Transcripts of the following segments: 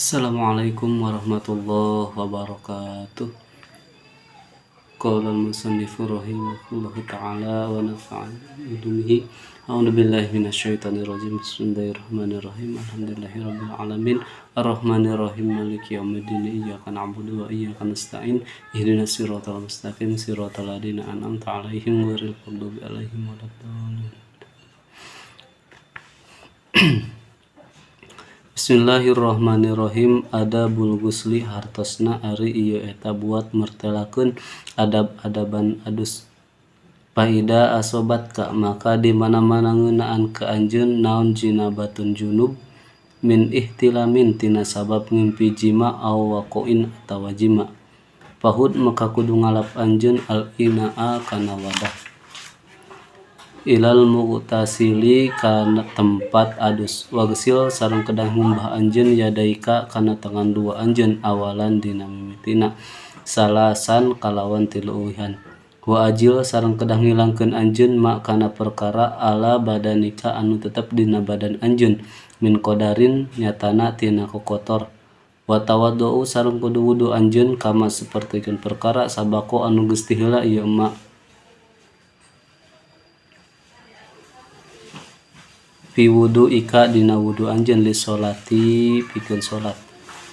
Assalamualaikum warahmatullahi wabarakatuh. Qala al-musannifu rahimahullahu ta'ala wa nafa'ana bi ulumihi. A'udzu billahi minasyaitonir rajim. Bismillahirrahmanirrahim. Alhamdulillahirabbil alamin. Arrahmanirrahim. Maliki yaumiddin. Iyyaka na'budu wa iyyaka nasta'in. Ihdinas siratal mustaqim, siratal ladzina an'amta 'alaihim ghairil maghdubi 'alaihim waladdallin. Bismillahirrahmanirrahim. Adabul gusli hartosna ari ieu eta buat mertelakeun adab-adaban adus. Faida asobatka maka di mana-mana ngeunaan ka anjeun naon jinabatun junub min ihtilamin tina sabab ngimpi jima aw waqoin atawa jima. Pahud maka kudu ngalap anjeun al inaa kana wadah. Ilal mughtasili kana tempat adus wagsil sareng kedah ngumbah anjeun yadaika kana tangan dua anjeun awalan dina mimitina salasan kalawan tilu uihan wa ajil sareng kedah ngilangkeun anjeun ma kana perkara ala badanika anu tetep dina badan anjeun min qadarin nyatana tina kokotor wa tawaddau sareng kudu wudu anjeun kama sapertikeun perkara sabako anu geus ti heula ieu ma fi wudu ika dina wudu anjeun li sholati pikeun salat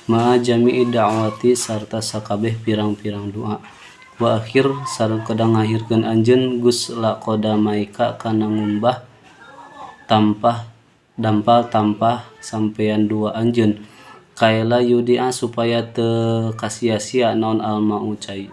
ma jami'i da'wati sarta sakabeh pirang-pirang doa wa akhir sareng kedah ngahirkeun anjeun gusla qadamaika kana ngumbah tampah dampal tampah sampeyan dua anjeun kaela yudia supaya teu kasia-sia naon almau cai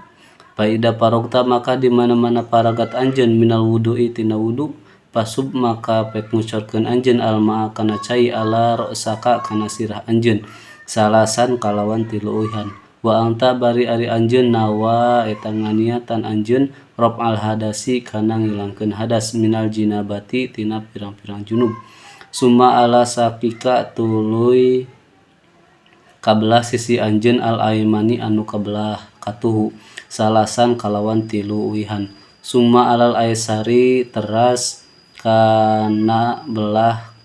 faida parogta maka di mana-mana paragat anjeun minal wudu'i tina wudu pasub maka pek ngucorkeun anjeun almaa kana cai ala ra'saka kana sirah anjeun salasan kalawan tilu uihan wa anta bari ari anjeun nawa eta nganiatan anjeun raf'al hadasi kana ngilangkeun hadas minal jinabati tina pirang-pirang junub summa ala sakika tuluy kabelah sisi anjeun al aimani anu kabelah katuhu salasan kalawan tilu uihan summa alal aisari teras kana belah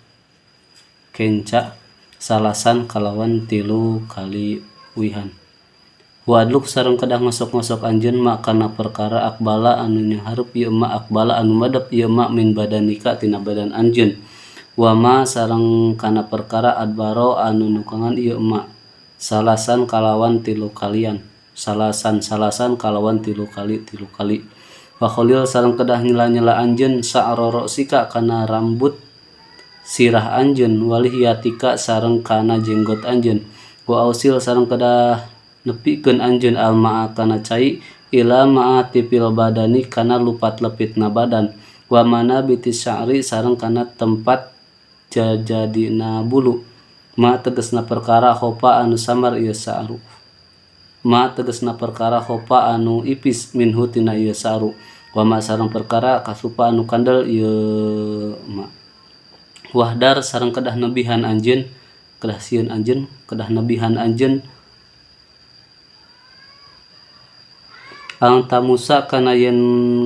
kenca salasan kalawan tilu kali uihan wadluk sareng kedah ngosok-ngosok anjeun ma kana perkara akbala anu nyanghareup ieu ma akbala anu madep ieu ma min badanika tina badan anjeun wa ma sareng kana perkara adbaro anu nukangan ieu ma salasan kalawan tilu kalian salasan salasan kalawan tilu kali tilu kali wa kholil sareng kedah nyela-nyela anjeun sa'ra ra'sika kana rambut sirah anjeun walihiyatika sareng kana jenggot anjeun wa ausil sareng kedah nepikeun anjeun almaa kana cai ila ma'atifil badani kana lupat lepitna badan wa manabiti sya'ri sareng kana tempat jajadina bulu ma tegasna perkara khofa anu samar ieu sa'ru ma tegasna perkara khofa anu ipis minhu tina ieu sa'ru wa ma sareng perkara kasupa anu kandel ieu ma wahdar sareng kedah nebihan anjeun kedah sieun anjeun kedah nebihan anjeun ang tamusa kana yen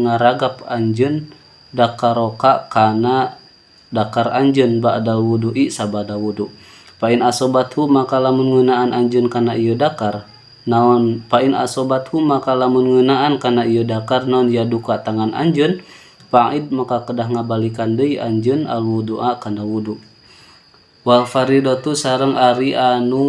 ngaragap anjeun dakaroka kana dakar anjeun ba'dal wudu'i sabada wudu fa in asobathu maka lamun ngeunaan anjeun kana ieu dakar naon fa in asobathu maka lamun ngeunaan kana ieu dakar naon yaduka tangan anjeun fa'id maka kedah ngabalikan deui anjeun al wudu'a kana wudu wal faridatu sareng ari anu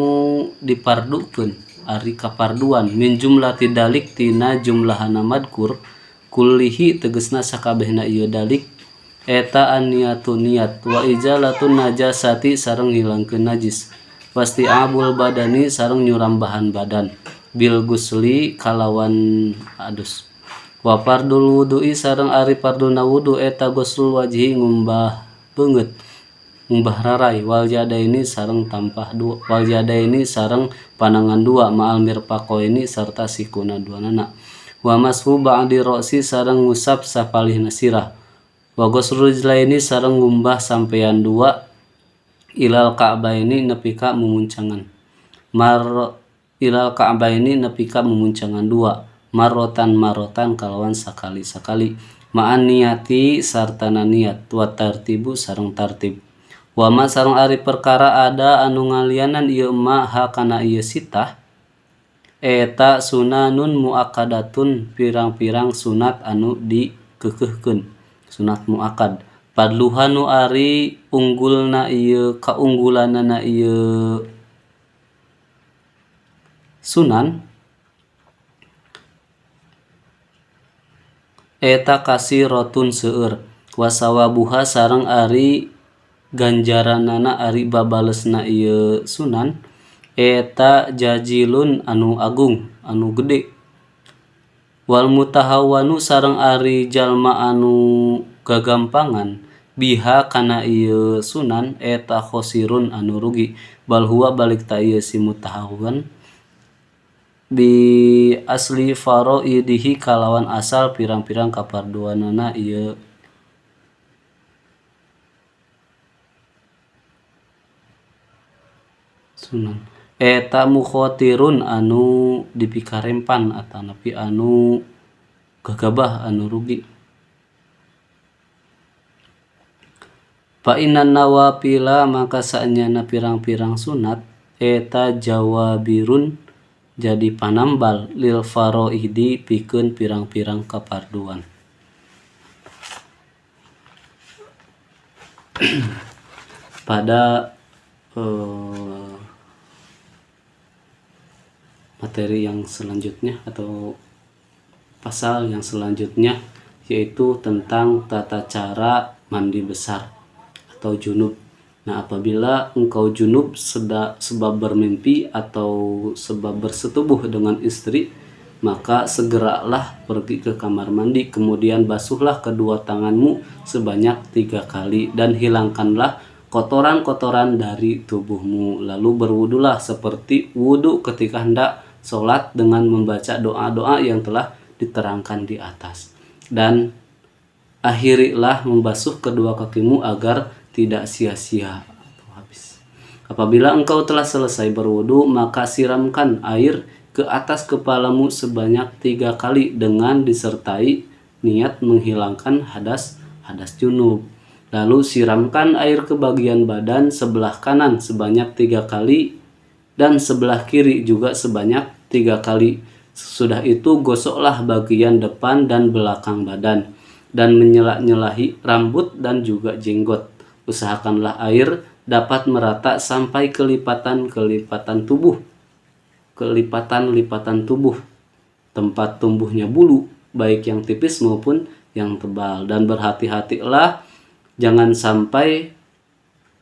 dipardukeun ari kaparduan min jumlati dalik tina jumlahana madkur kullihi tegesna sakabehna ieu dalik eta aniyatu niat wa ijalatun najasati sareng ngilangkeun najis wasti'abul badani sareng nyurambahan badan bil gusli kalawan adus wa fardul wudu'i sareng ari farduna wudu eta guslul wajhi ngumbah beungeut ngumbah raray wal yadaini sareng tampah dua wal yadaini sareng panangan dua ma'al mirfaqaini sarta sikuna duanana wa mashu ba'di ra'si sareng ngusap sapalihna sirah wa ghuslu rijlaini sareng ngumbah sampeyan dua ilal ka'baini nepi ka mumuncangan ilal ka'baini nepi ka mumuncangan dua marrotan marrotan kalawan sakali-sakali ma'an niati sartana niat wa tartibu sareng tartib wa ma sareng ari perkara ada anu ngalianan ieu ma ha kana ieu sitah eta sunanun muakkadatun pirang-pirang sunat anu dikeukeuhkeun sunat muakkad padluha nu ari unggulna ieu kaunggulanana ieu sunan eta kasirotun seueur wasawabuha sareng ari ganjaranana ari babalesna ieu sunan eta jajilun anu agung anu gede wal mutahawanu sareng ari jalma anu gagampangan biha kana ieu sunan eta khosirun anu rugi bal huwa balik ta ieu si mutahawan bi asli faraidihi kalawan asal pirang-pirang kaparduanana ieu sunan eta mukhatirun anu dipikarempan atanapi anu gagabah anu rugi fa innan nawafila maka saenyana pirang-pirang sunat eta jawabirun jadi panambal lil faraidi pikeun pirang-pirang kaparduan. Pada materi yang selanjutnya atau pasal yang selanjutnya yaitu tentang tata cara mandi besar atau junub. Nah, apabila engkau junub sebab bermimpi atau sebab bersetubuh dengan istri, maka segeralah pergi ke kamar mandi, kemudian basuhlah kedua tanganmu sebanyak 3 kali dan hilangkanlah kotoran-kotoran dari tubuhmu. Lalu berwudulah seperti wudu ketika hendak sholat dengan membaca doa-doa yang telah diterangkan di atas. Dan akhirilah membasuh kedua kakimu agar tidak sia-sia atau habis. Apabila engkau telah selesai berwudu, maka siramkan air ke atas kepalamu sebanyak 3 kali dengan disertai niat menghilangkan hadas junub. Lalu siramkan air ke bagian badan sebelah kanan sebanyak 3 kali dan sebelah kiri juga sebanyak 3 kali. Sesudah itu gosoklah bagian depan dan belakang badan dan menyela-nyelahi rambut dan juga jenggot. Usahakanlah air dapat merata sampai kelipatan-kelipatan tubuh, kelipatan-lipatan tubuh, tempat tumbuhnya bulu, baik yang tipis maupun yang tebal. Dan berhati-hatilah, jangan sampai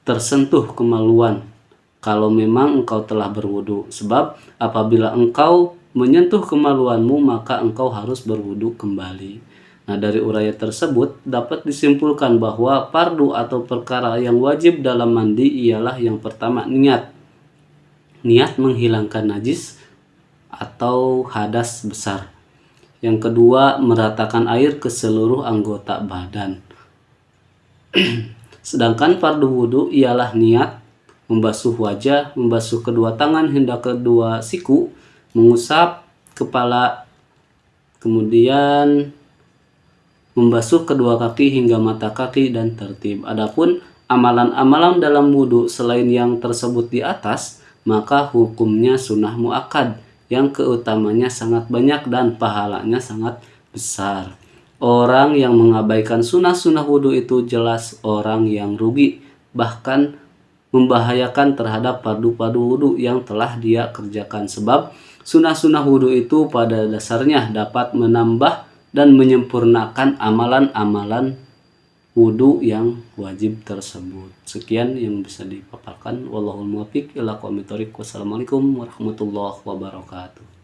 tersentuh kemaluan kalau memang engkau telah berwudu. Sebab apabila engkau menyentuh kemaluanmu, maka engkau harus berwudu kembali. Nah, dari uraian tersebut dapat disimpulkan bahwa fardu atau perkara yang wajib dalam mandi ialah yang pertama niat. Niat menghilangkan najis atau hadas besar. Yang kedua, meratakan air ke seluruh anggota badan. Sedangkan fardu wudu ialah niat membasuh wajah, membasuh kedua tangan hingga kedua siku, mengusap kepala, kemudian membasuh kedua kaki hingga mata kaki dan tertib. Adapun amalan-amalan dalam wudu selain yang tersebut di atas, maka hukumnya sunnah muakkad yang keutamanya sangat banyak dan pahalanya sangat besar. Orang yang mengabaikan sunnah-sunnah wudu itu jelas orang yang rugi, bahkan membahayakan terhadap fardu-fardu wudu yang telah dia kerjakan. Sebab sunnah-sunnah wudu itu pada dasarnya dapat menambah dan menyempurnakan amalan-amalan wudu yang wajib tersebut. Sekian yang bisa dipaparkan. Wallahul muwaffiq ila aqwamit thoriq. Wassalamualaikum warahmatullahi wabarakatuh.